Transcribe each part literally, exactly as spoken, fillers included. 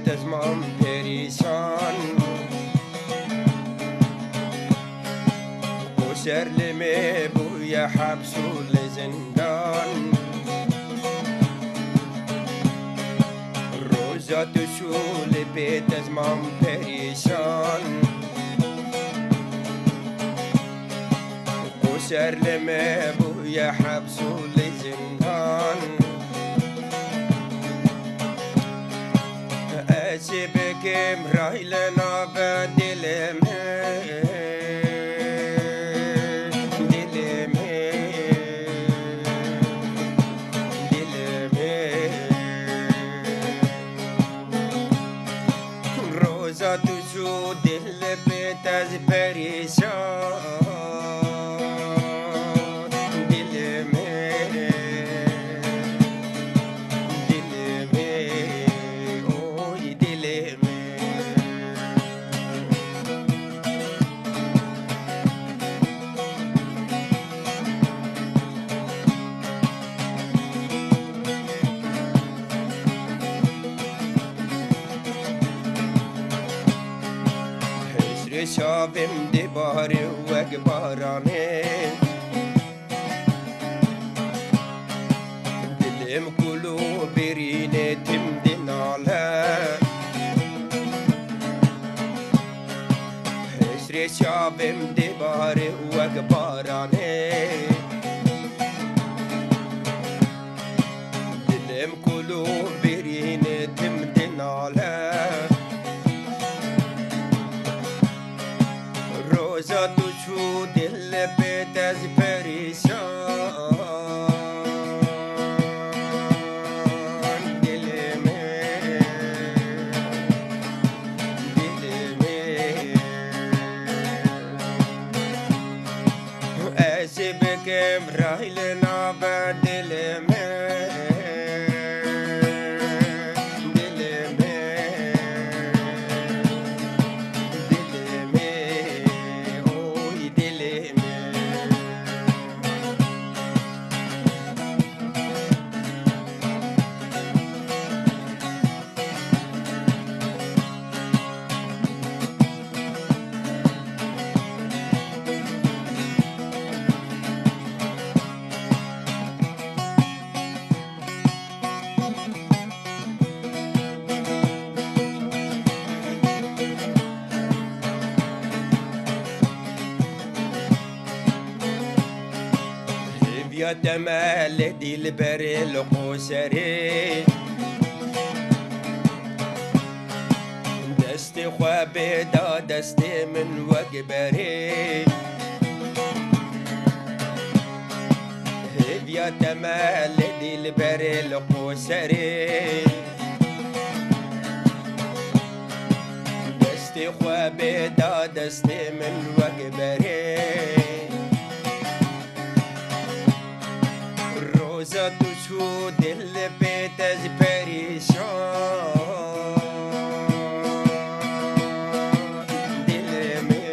Te ziman perîşan, Qoser li me bûye heps û li zindan. Roja tu şû li bê te ziman perîşan, Qoser li me bûye heps û li zindan. Ez ê bikim ray li nave dilê me, dilê me, dilê me. Roja tu çû dil li pê te ji perîşan. Dilê me, dilê me, oy dilê me. Hişrê çavêm dê barê wek baranê. Dilêm kul û birînê tim dinale. Hişrê çavêm dê barê wek baranê. Dilêm kul û birînê tim dinale. Roja tu çû dil li pê te ji perîşan. Dilê me, dilê me. Ez ê bikim ray li nave dilê me, dilê me, dilê me, oy dilê me. Hêviya te me li dîlberê li qoserê. Destê xwe bê da destê min wek berê. Hêviya te me li dîlberê li qoserê. Destê xwe bê da destê min wek berê. Roja tu çû dil li pê te ji perîşan. Dilê me,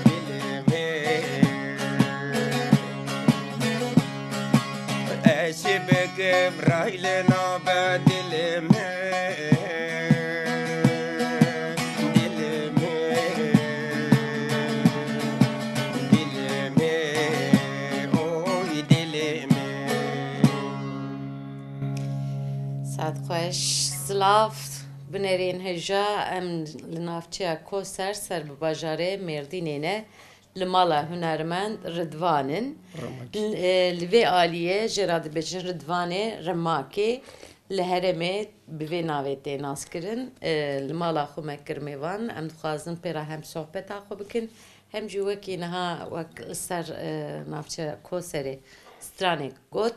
dilê me. Ez ê bikim ray li nave dilê me, dilê me, dilê me, oy dilê me. Saet xweş, silav, binerên hêja, em li navçeya Koser ser bi bajarê Mêrdînê ne. Li mala hunermend Ridvan in. Rimakê. L-, e, li vê aliyê jê re dibêjin Ridvanê Rimakê. Li herêmê bi vê navê tê naskirin. E, li mala xwe me kir mêvan. Em dixwazin pê re hem sohbeta xwe bikin, hem jî wekî niha wek li ser, e, navçe Koserê stranek got.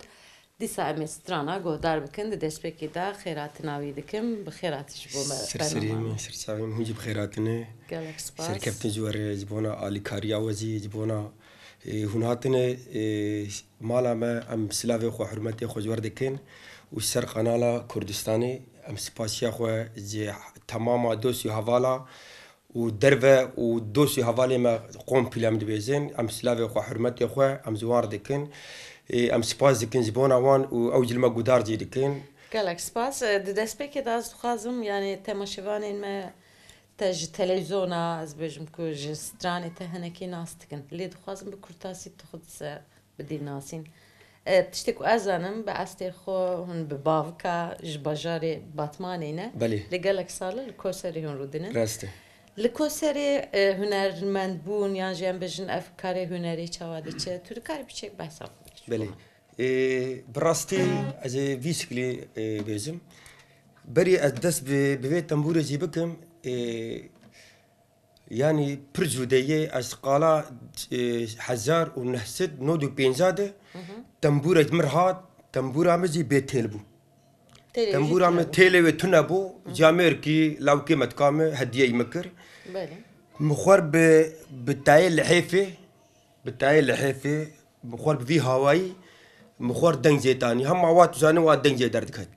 Dîsa em ê strana guhdar bikin, di destpêkê de xêr hatina wî dikim. Bi xêr hatî ji bo me, Serseriyê bernama me, me. Serçavê min, hûn jî bi xêr hatine. Gelek spas. Serkeftin ji we re, ji bona alîkariya we jî, ji bona, e, hûn hatine, e, mala me, em silavê xwe, hurmetê xwe ji we re dikin û ser kanala Kurdistanê em spasiya xwe ji temama dost û hevala û derve û dost û hevalê me komple em dibêjin, em silavê xwe, hurmetê xwe, em ji wan re dikin. Ê, em spas dikin ji bona wan û ew jî li me guhdar jî dikin. Gelek spas. E, di destpêkê de ez dixwazim, yani temaşevanên me te ji televîzyona, ez bêjim ku ji stranê te hinekî nas dikin. Lê dixwazim bi kurtasî tu xwe dise bidî nasîn. E, tiştê ku ez zanim, bi estê xwe hûn bi bavika ji bajarê Batmanê ne. Belê. Lê gelek sal e li Koserê hûn rûdinin. Rast e. Li Koserê, e, hunermend bûn yan jî em bêjin ev karê hunerî çawa diçe? Tu dikarî piçek behsa xwe bikî? Belê. Ê, bi rastî ez ê vî şiklî, ê, bêjim. Berî ez dest bi, bi vê tembûrê jî bikim, ê, yanî pir zû de yê ez qala, ê, hezar û neh sed nod û pênca de Hı hı. tembûrek min hat, tembûra min jî bê têl bû. Têlê jî Tembûra tune min bû. têlê wê tune bû, Hı. camêrkî lawkê me dika min hediyeyî min kir. Belê. Min xwer bi, bi tayê lihêfê, bi tayê lihêfê, Bi xwe bi vî hawayî, bi xwe deng jê tanî. Hema wa tu zanî wa deng jê derdiket.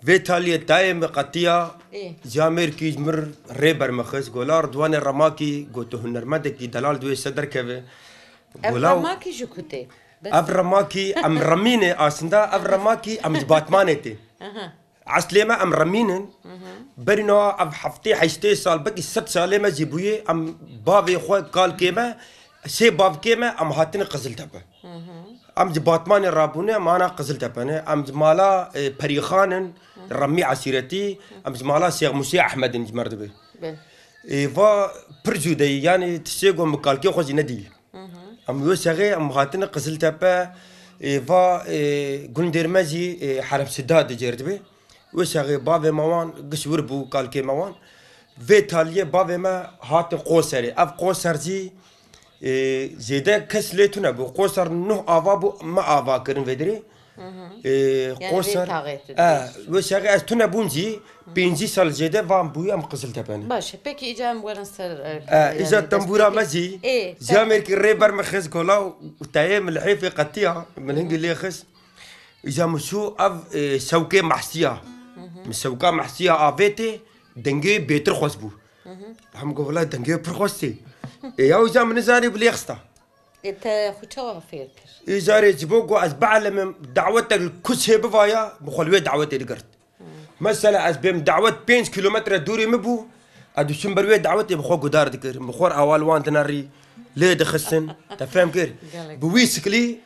Vê taliyê tayê min qetiya, Ê. camêrkî ji mir rê bermixist. Gola Ridwanê Remakî, got tu hunermendekî delal di wê se derkeve. Ev Gola Remakî ji ku tê? Bes. Ev Remakî em Remînê aslında, ev Remakî em ji Batmanê tê. Aha. Eslê me em Remîn in. Hı hı. Berî niha ev heftê heştê sal, belkî sed salê me jî bûye, em bavê xwe, kalkê me, sê bavkê me, em hatine Qiziltepe. Hı hı. Em ji Batmanê rabûne, em ana Qiziltepe ne. Em ji mala, e, Perîxan in, Hı. Remî Esîretî, em ji mala Şêx Mûsê Ehmed in ji Merdibê. Be. Ê, va pir zû de yî, yanî tiştê ku em bi kalkê xwe jî nedî. Hı hı. Em wê şexê em hatine Qiziltepe, ê, va, ê, gundêr me jî, ê, Herem Sida dicêr dibe. Wê şexê bavê me wan giş wir bû, kalkê me wan. Vê taliyê bavê me hatin Qoserê. Ev Qoser jî, ê, zêde kes lê tune bû. Qoser nuh ava bû, me ava kirin vê dirê. Hı hı. Ê, Yani vê Qoser, taxê tu e, diyorsun. Wê şexê ez tune bûm jî, Hı hı. pêncî sal zêde van bûyî em Qiziltepe ne. Baş e. Peki îca em werin ser, e, E, yani îca tembûra me destpêkê. jî, Ê, te- camêrkî rê ber me xist gola û tayê min li hêfê qetiya, min Hı hı. hingî lê xist. Îca min çû ev, e, sewkê mehsiya. Hı hı. Min sewka mehsiya avêtê, dengê bêtir xwest bû. Hı hı. Hem got, "Wela dengê pir xwestê." Ê, ya îca min nizanî bi lê xista. Ê, te xwe çawa fêr kir? Îcarê ji bo ku ez bielîmim, dawetek li ku çê bivaya, bi xwe li wê dawetê digirt. Hmm. Mesela ez bêm dawet pênc kîlometre dûrê min bû, ez diçûm ber wê dawetê bi xwe guhdar dikir. Bi xwe awal wan dinerî, lê dixistin. Te fem kir? Gelek. Bi wî şiklî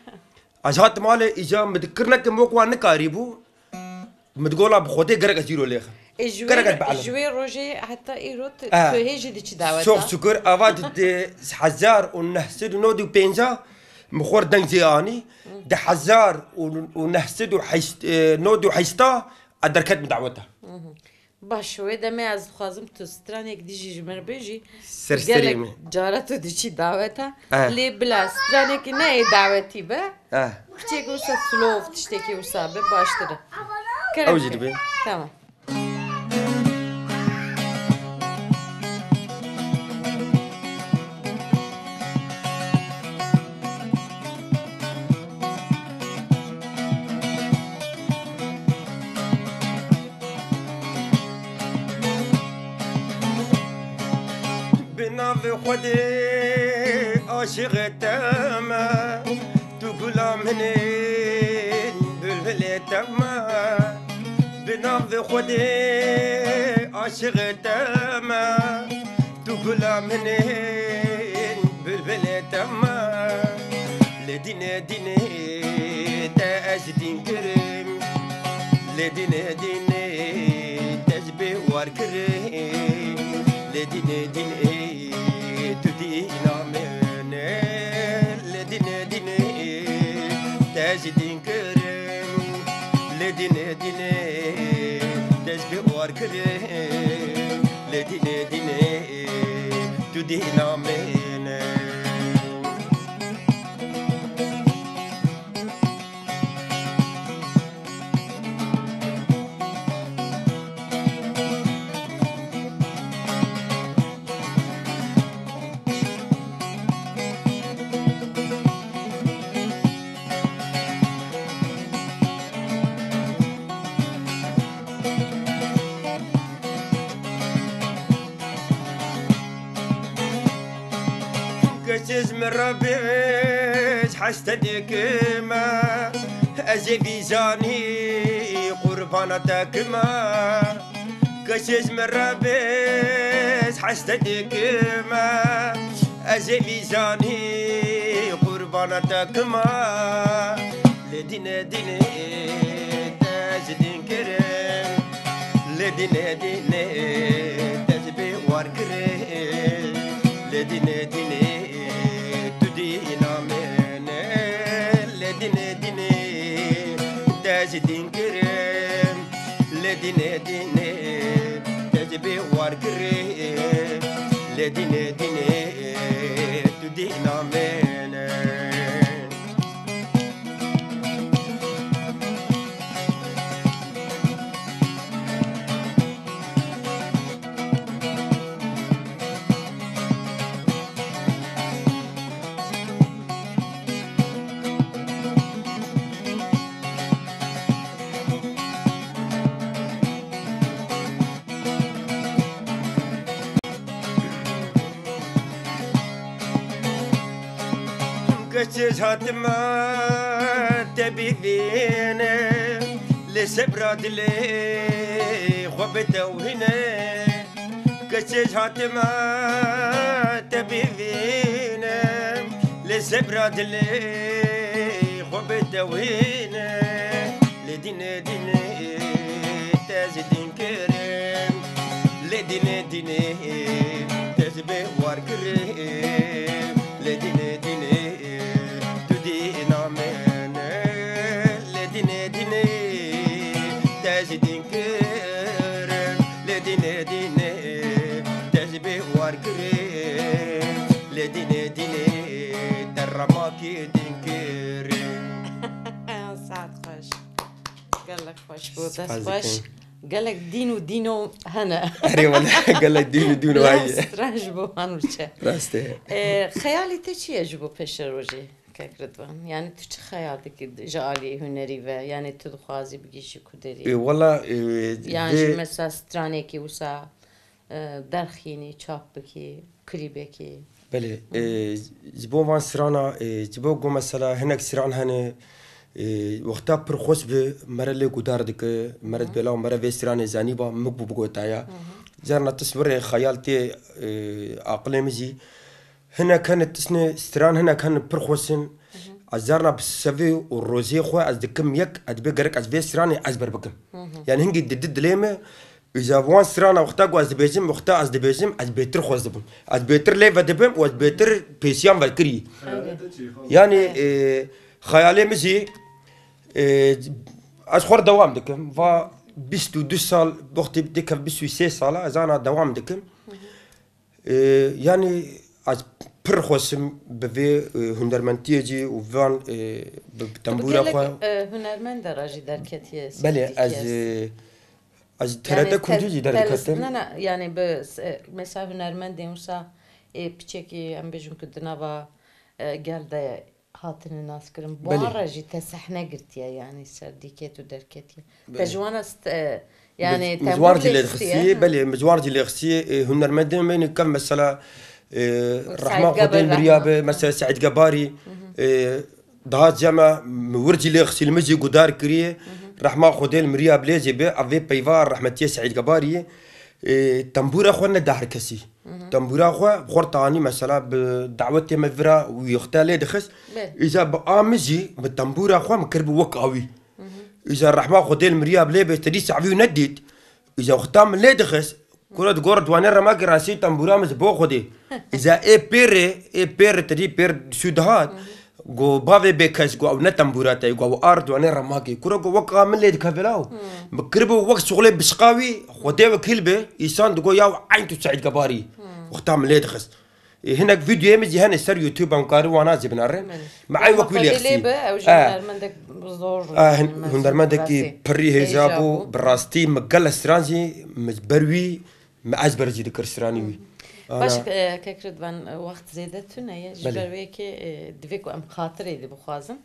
ez hatim malê, îca min dikir nekim wek wan nikarîbû. Min digot, "La bi Xwedê gerek ez îro lêxim." Ê, ji wê, Gerek ez bielîm. ji wê rojê heta îro tu, Eh. tu hê jî diçî daweta? Çok şükür, ava di, di hezar û neh sed û nod û pênca min xwe deng jê anî. Di hezar û neh sed û heşt, e, nod û heşta ez derket min daweta. Hı hı. Baş, wê demê ez dixwazim tu stranek dijî ji min re bêjî. Ser serê Gelek min. cara tu diçî daweta. Eh. Lê bila stranekî ne ê dawetî be. Eh. Piçek wisa slow, tiştekî wisa be, baştir e. Kerem Ew jî ke. dibe. Tamam. Bi navê Xwedê aşiqê te me, tu gula min î, bilbilê te me. Bi navê Xwedê aşiqê te me, tu gula min î, bilbilê te me. Lê dînê dînê te ez dîn kirim. Lê dînê dînê te ji bê war kirin. Lê dînê dînê tu dîna min e. Lê dînê dînê te ji dîn kirin. Lê dînê dînê te ji bê war kirin. Lê dînê dînê tu dîna min e. Kes ji min re bêj heste dikime, ez ê vî janî qurban Pana te kime, keçê ji min re bêz heste dikime. Ez ê vî zanî qurbana te kime. Lê dînê dînê te ji dîn kirim. Lê dînê dînê te ji bê war kirim. Lê dînê dînê tu dîna min e. Lê dînê dînê te ji dîn kirim. Lê dînê dînê te ji bê war kirim. Lê dînê dînê tu dîna min e. Keçê ji hatime te bivîne, lê sebra dilê xwe bitewhîne. Keçê ji hatime te bivîne, lê sebra dilê xwe bitewhîne. Lê dînê dînê te ji dîn kirim. Lê dînê dînê te ji bê war kirim. Lê dînê dînê tu dîna min e. Lê dînê dînê te ji dîn kirim. Lê dînê dînê te ji bê war kirim. Lê dînê dînê te remakî dîn kirim. Saet xweş. Gelek xweş bû, dest Spas xweş. Dikim. Gelek dîn û dîno hene. Erê wele, gelek dîn û dîno heye. Stranj bû, hanûçe. Rast e. Ee, xeyalî te çi ye ji bo pêşerojê, kek Ridvan? Yani tu çi xeyal dikî ji aliyê hunerî ve? Yani tu dixwazî bigihîşî ku derî? Ee, wela, ee, Yan vê jî mesela stranekî wisa e, derxînî, çap bikî, klîbekî. Belê, Hı. e, ji bo van strana, e, ji bo ku mesela hinek stran hene, e, wexta pir xweş bi, me re lê guhdar dike, me re Hı. bêlav, me re vê stranê zanîba, min ku bigotaya. Hı hı. Carna tişt were xeyal tê, e, aqilê min jî. Hinek hene tiştine stran, hinek hene pir xweş in. Hı hı. Ez carna bi sevê û rozê xwe ez dikim yek, ez dibê gerek ez vê stranê ez ber bikim. Hı hı. Yani hingî didi dilê me, Îja wan strana wexta ku ez dibêjim, wexta ez dibêjim, ez bêtir xwez dibim. Ez bêtir lê vedibim û ez bêtir pêşiyan vekirî. Evet. Yani, e, xeyalê min jî, e, ez xwe re dewam dikim. Va bîst û du sal, wextê dikev bîst û sê sala, ez ana dewam dikim. Hı hı. E, yani, ez pir xweşim bi vê, e, hunermendiyê jî û van, e, bi, bi Tu tembûra gelek, xwe. e, hunermend de re jî derketiye, Belê, serdî ez, kes. e, Ez Yani T R T Kurdî te-, jî te li derdiketim. s-, ne, ne, yani bi s-, e, mesela hunermendên wisa, ê, piçekî em bêjin ku di nava, e, gel de hatine naskirin. Bi wan Belê. re jî te sehne girtiye, yani ser dîkê tu derketiye. Te Belê. ji wan re st-, e, yani Min, min ji tembûr wan jî lê lê xistiye, xistiye, ha? Belê, min ji wan jî lê xistiye, e, hunermendên me ên kevn mesela, e, Rehma Xwedê Gebarî, li miriya Rehma. be, mesela Seîd Gebarî, Hı hı. e, Daha cema mi wir jî lê xisî, li min jî guhdar kiriye. Hı hı. Rehma Xwedê li miriya bilêzê be, ev vê peyva rehmetiyê Seîd Gebarî ye. E, tembûra xwe neda her kesî. Hı hı. Tembûra xwe bi xwe re tanî mesela bi dawetê me vira wî xwe lê dixist. Bê. Îja bi a min jî bi tembûra xwe min kiribû wek a wî. Hı hı. Îja Rehma Xwedê li miriya bilê be, te dîsa wî nedît. Îja wexta min lê dixist, kura digor Ridwanê Remakê rastî tembûra min ji bo Xwedê. Îja ê pêrê, ê pêrê te dî pêr dişû dihat. Go bavê bêkes, go ew ne tembûra te ye, go ew a Ridwanê Remakê. Kura go wek a min lê dikeve law. Min kiribû wek şixulê bişiqa wî, Xwedê wekîl be, îsan digo ya eyn tu Seîd Gebarî. Wexta min lê dixist. E, hinek vîdeoyê min jî hene ser YouTube, em karin wana jî binêrin. Belê. Me eyn wek wî lê xistî. Lê be, ew jî E. hunermendek zor, E, hin-, yani, hunermendekî rastî pirî hêja bû, bi rastî min gelek stran jî min ber wî, min ezber jî dikir stranî wî. Hı. Ana. Baş, e, kek Ridvan, e, wext zêde tune ye. Ji Belê. ber wê yekê, e, divê ku em xatirê dî bixwazin.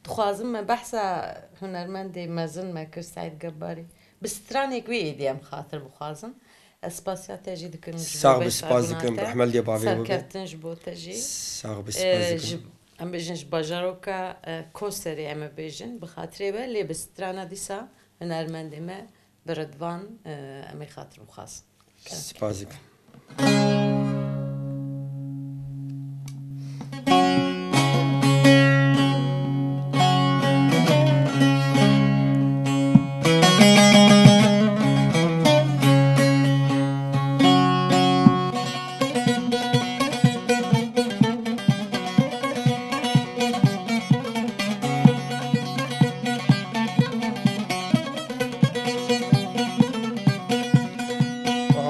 Dixwazim me behsa hunermendê mezin me kir, Seîd Gebarî. Bi stranek wê êdî em xatir bixwazin. Ez spasiya te jî dikim ji bo Sax be, spas beşdarbûna dikim, te. Rehme li bavê we be. Serkeftin ji bo te jî. Sax be, Ee, spas dikim. Ji, em bêjin ji bajaroka, e, Koserê em ê bêjin, bi xatirê we, lê bi strana dîsa hunermendê me bi Ridvan, e, em ê xatir û xas. Spas dikim.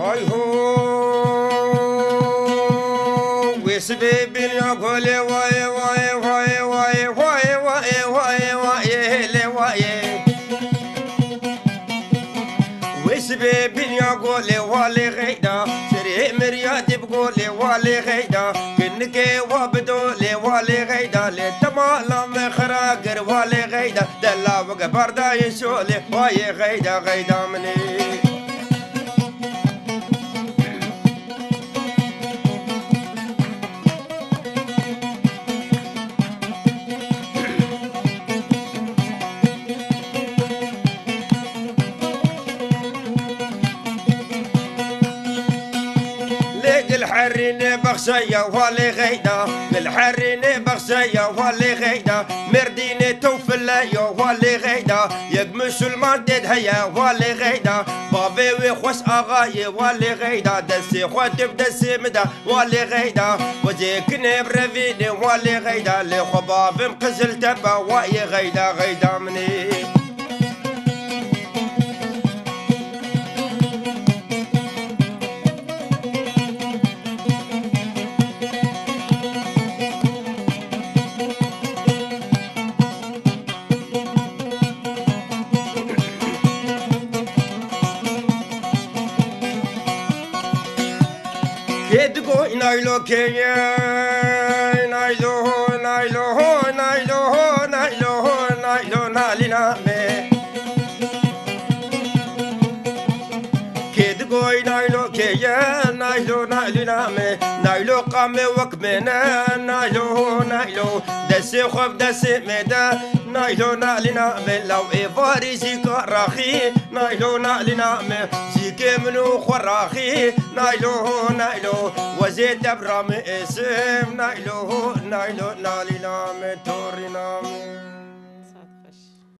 Hay ho, wê sibê bîniya golê, wayê, wayê, wayê, wayê, hêlê wayê. Wê sibê bîniya golê, walê xeyda, serê miriya dî bi golê, walê xeyda, kinikê wa bi dolê, walê xeyda, lê te mala me xira kir, walê xeyda, dela weke bardayê şolê, wayê xeyda, xeyda min ê. Lê gil herînê bexşeya walê xeyda, gil herînê bexşeya walê xeyda, Mêrdînê tewfile ya walê xeyda, yek misilman têd heye walê xeyda, bavê wê xweş axayê walê xeyda, destê xwe tê bi destê min de walê xeyda, wezê kinê bi revînê walê xeyda, lê xwe bavim Qiziltepe wayê xeyda, xeyda min ê. Kê digo naylo kê ye? Naylo, naylo, naylo, naylo, naylo, nalîna me. Kê digo naylo kê ye? Naylo, nalîna me. Naylo qamê wek me ne. Naylo, naylo, destê xwe bi destê me de. Naylo, nalîna me. Law êvarî zîka raxî. Naylo, nalîna me. Zîkê min û xwe raxî. Naylo, naylo, wezê debra min êsim. Naylo, naylo, nalîna me, torîna me.